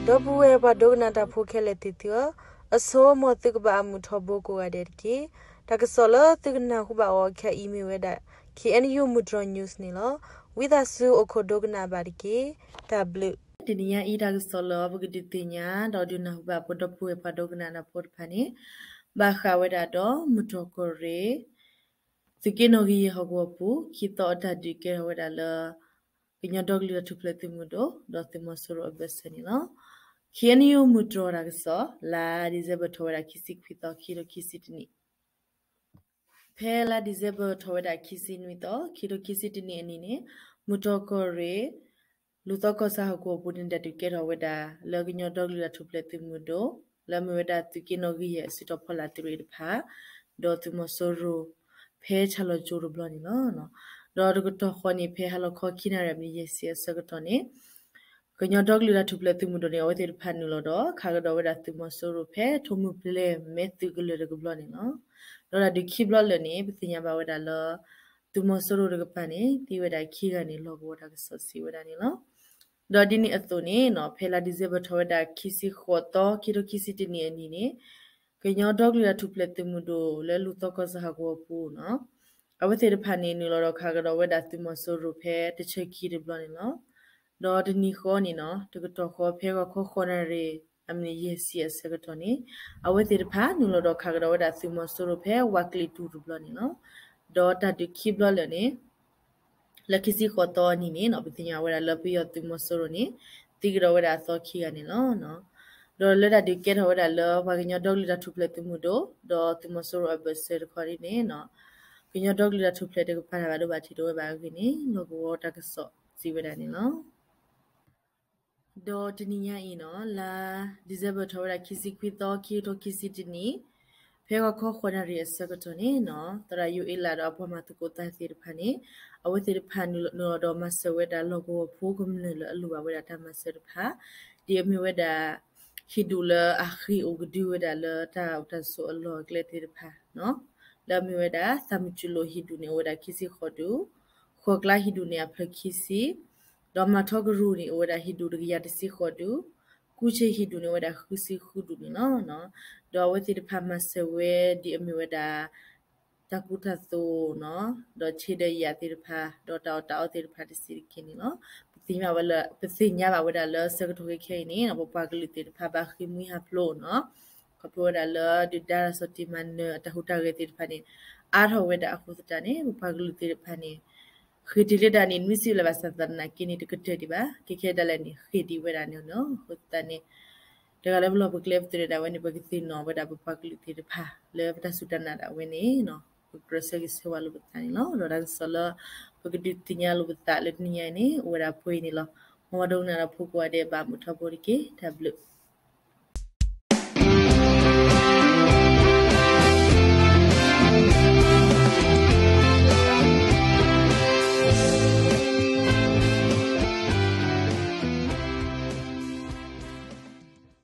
ဒီပုၢ်ဝဲၢ်ပှၤဒိကနၣ်တၢ်ဖိခဲလၢာ်သ့ၣ်သုဧၢ, အဆိ မ်သုကဘၣ်အမုာ်ထီဘိကိးဂၤဒဲးတက့ၢ်. တၢ်ကစီၣ်လၢသုကနၢ်ဟူဘၣ်အီၤခဲအံၤမ့ၢ်ဝဲဒၣ် K N U မုၢ်တြီၤ news န့ၣ်လီၤ. ဝံသးစူၤအိၣ်ခိးဒိကနၣ်ဘၣ်တက့ၢ်. တၢ်ဘျုး. တနံၤညါအံၤတၢ်ကစီၣ်လၢပကဒုးသ့ၣ်ညါ ဒီးဒုးနၢ်ဟူဘၣ်ပဒီပုၢ်ဝဲၢ်ပှၤဒိကနၣ်တၢ်ဖိတဖၣ်န့ၣ် ဘၣ်ဃးဝဲဒၣ်ဒီး မုၢ်တြီၤကီၢ်ရ့ၣ် သုးက့နီၣ်ဂံၢ်ယဲၢ်ဟီၣ်ကဝီၤပူၤ ခံသီအတၢ်ဒုးကဲထီၣ်ဝဲဒၣ်လၢ ကညီဒီကလုာ်တၢ်ထူၣ်ဖျဲးသုးမုၢ်ဒိၣ် ဒီးသုးမီၤစိရိၤအဘၢၣ်စၢၤန့ၣ်လီၤ. K N U မုၢ်တြီၤတၢ်ကစီၣ် လါ December ထီၣ်ဝဲဒၣ်ခံဆံခွံသီ ခံကထိခံဆံတနံၣ် ဖဲလါ December ထီၣ်ဝဲဒၣ်ခံဆံနွံသီ ခံကထိခံဆံတနံၣ်အနံၤန့ၣ် မုၢ်တြီၤကီၢ်ရ့ၣ် လူၤသီကီၢ်ဆၣ်ဟီၣ်ကဝီၤပူၤန့ၣ် တၢ်ဒုးကဲထီၣ်ဝဲဒၣ် လၢကညီဒီကလုာ်တၢ်ထူၣ်ဖျဲးသုးမုၢ်ဒိၣ် လၢအမ့ၢ်ဝဲဒၣ်သုးက့နီၣ်ဂံၢ်ယဲၢ်အစုတီၤဖီလာ်သုးရ့ၣ်တဖၣ် ဒီးသုးမီၤစိရိၤ ဖဲဆၣ်လီၤကၠိတဘျီန့ၣ်လီၤ. ဒီးတကတီၢ်ဃီန့ၣ် ဖဲဟါလီၤခီခံနၣ်ရံၣ်အမံးနံးယဲၢ်ဆံအဆၢကတီၢ်န့ၣ် ကညီဒီကလုာ်တၢ်ထူၣ်ဖျဲးသုးမုၢ်ဒိၣ်န့ၣ် အဝဲသ့ၣ်တဖၣ်နုာ်လီၤဒီး ခးကဒီးဝဲဒၣ်သုးမီၤစိရိၤဖဲထိးမုၢ်ပျဲၤမဲသုးကလၢၤတကဘျီန့ၣ်လီၤ. ဒီးတၢ်ဒုးခံဘျီလၢာ်န့ၣ် ပသ့ၣ်ညါဘၣ်ဝဲဒၣ်လၢ သုးမီၤစိရိၤတကပၤန့ၣ် သံဝဲဒၣ်ခံဂၤန့ၣ် လီၢ်ကဝီၤတၢ်ကစီၣ်စံးဝဲဒၣ်န့ၣ်လီၤ. ဒီးဒ်န့ၣ်အသိးန့ၣ် ဖဲလါ December ထီၣ်ဝဲဒၣ်ခံဆံဃိးသီ ခံကထိခံဆံတနံၣ်အနံၤန့ၣ် ကညီဒီကလုာ်တၢ်ထူၣ်ဖျဲးသုးမုၢ်ဒိၣ်လၢလူၤသီကီၢ်ဆၣ်ဟီၣ်ကဝီၤပူၤန့ၣ် အဝဲသ့ၣ်တဖၣ်န့ၣ် နုာ်လီၤဒီးခးကဒီးဝဲဒၣ်သုးမီၤစိရိၤဖဲတဆၢခံတဘျီန့ၣ်လီၤ. ဒီးတနံၤဃီန့ၣ် တကတီၢ်ဃီဖဲဂီၤခီဃိးနၣ်ရံၣ် အမံးနံးယဲၢ်ဆံအဆၢကတီၢ်န့ၣ် အဝဲသ့ၣ်တဖၣ်နုာ်လီၤဒီးခးကဒီးဝဲဒၣ်သုးမီၤစိရိၤဖဲဝၤကျံးတူၤတဘျီန့ၣ်လီၤ. ဒီးတၢ်ဒုးခံဘျီလၢာ်န့ၣ် လၢခံဆံဃိးသီအနံၤန့ၣ် ပသ့ၣ်ညါဝဲဒၣ်လၢပယီၤသုးမီၤစိရိၤန့ၣ် သံကဒီးဝဲဒၣ်အသီခံဂၤန့ၣ်လီၤ. ဒီးလၢတၢ်ဒုးကဲထီၣ်ဝဲဒၣ်လၢပှၤကညီဒီကလုာ်တၢ်ထူၣ်ဖျဲးသုးမုၢ်ဒိၣ် ဒီးသုးမီၤစိရိၤအဘၢၣ်စၢၤတခီန့ၣ် ကညီဒီကလုာ်တၢ်ထူၣ်ဖျဲးတကပၤတၢ်ဘၣ်ဒိဘၣ်ထံးတအိၣ်ဝဲဘၣ်အဂ့ၢ်န့ၣ် လီၢ်ကဝီၤတၢ်ကစီၣ်စံးဝဲဒၣ်န့ၣ်လီၤ. ဒီးတနံၤညါအံၤန့ၣ် လါ December ထီၣ်ဝဲဒၣ်ခံဆံခွံသီ ခံကထိခံဆံတနံၣ် ဖဲဂီၤခီဃိးနၣ်ရံၣ်အဆၢကတီၢ်န့ၣ် သရၣ်ယိၤအ့လးဒီးအပှၤမၤသကိးသးသ့ၣ်တဖၣ်န့ၣ် အဝဲသ့ၣ်တဖၣ်နုာ်လီၤဒီးမၤစၢၤဝဲဒၣ်လီၢ်ကဝီၤဖိကမျၢၢ်လၢအလိၣ်ဘၣ်ဝဲဒၣ်တၢ်မၤစၢၤတဖၣ် ဒ်အမ့ၢ်ဝဲဒၣ် ဟံၣ်ဒူၣ်လၢအဃ့ၢ်အိၣ်ကဒုဝဲဒၣ်လၢတၢ်အိၣ်တၢ်ဆိးအလီၢ်အကျဲသ့ၣ်တဖၣ် လၢအမ့ၢ်ဝဲဒၣ် သၣ်မံၤစူၤလိာ်ဟံၣ်ဒူၣ်န့ၣ် အိၣ်ဝဲဒၣ်ခံဆံဃိးဒူၣ်, ဃီၤကျါဟံၣ်ဒူၣ်န့ၣ် အဖျၢၣ်ခံဆံ, ဒီးမၤထီကရူၢ်န့ၣ် အိၣ်ဝဲဒၣ်ဟံၣ်ဒူၣ်တကယၤတဆံဃိးဒူၣ်, ကူၣ်ဆ့ၣ်ဟံၣ်ဒူၣ်န့ၣ် အိၣ်ဝဲဒၣ်ဃုဆံဃုဒူၣ်န့ၣ်လီၤ. ဒီးအဝဲသ့ၣ်တဖၣ်မၤစၢၤဝဲဒ်အမ့ၢ်ဝဲဒၣ် တၢ်ကူတၢ်သိးန့ၣ် ဒီးဆ့ဒၢးယၤသ့ၣ်တဖၣ် ဒီးတၢ်အီၣ်တၢ်အီသ့ၣ်တဖၣ်တဆံးတက့ၢ်န့ၣ်လီၤ. ပသ့ၣ်ညါဘၣ်ဝဲဒၣ်လၢဆၢကတီၢ်ခဲအံၤန့ၣ် ပပှၤကလုာ်သ့ၣ်တဖၣ်ဘၣ်ဃ့ၢ်မှံဟးဖျိးန့ၣ် ခီဖျိဝဲဒၣ်လၢဒုၣ်ဒါတၢ်ဆီၣ်တံၢ်မၤနၢၤအတၢ်ဟူးတၢ်ဂဲၤသ့ၣ်တဖၣ်န့ၣ် အါထီၣ်ဝဲဒၣ်အဃိသတးန့ၣ် ပပှၤကလုာ်သ့ၣ်တဖၣ်န့ၣ် ဃ့ၢ်တ့ၢ်လၢဒၣ်န့ၣ် နွံဆံလၢၤဘၣ်ဆၣ်သနာ်က့န့ၣ် တကတၢၢ်ဒံးဘၣ်. ခဲခဲဒၣ်လဲာ်န့ၣ် ဃ့ၢ်ဒံးဝဲဒၣ်န့ၣ်လီၤ. အဃိသတးန့ၣ် တဂၤလၢပလီၢ်ပကျဲပသရၣ်ဒၣ်ဝဲန့ၣ် ပကသ့ၣ်နီၣ်ဝဲဒၣ်ပပှၤကလုာ်သ့ၣ်တဖၣ် လၢပတၢ်စူၢ်တၢ်နာ်ဒၣ်ဝဲန့ၣ် ပကြၢးဆၢဂ့ၤဆၢဝါလိာ်ပသးန့ၣ်လီၤ. ဒီးတၢ်ကစီၣ်လၢ ပကဒုးသ့ၣ်ညါလိာ်ပသးလၢတနံၤညါအံၤန့ၣ် အိၣ်ဝဲဒၣ်ဖဲအံၤန့ၣ်လီၤ. မ်ပှၤဒိကနၣ်တၢ်ဖိကိးဂၤဒဲး ဘၣ်မုာ်ထီဘိတက့ၢ်. တၢ်ဘျုး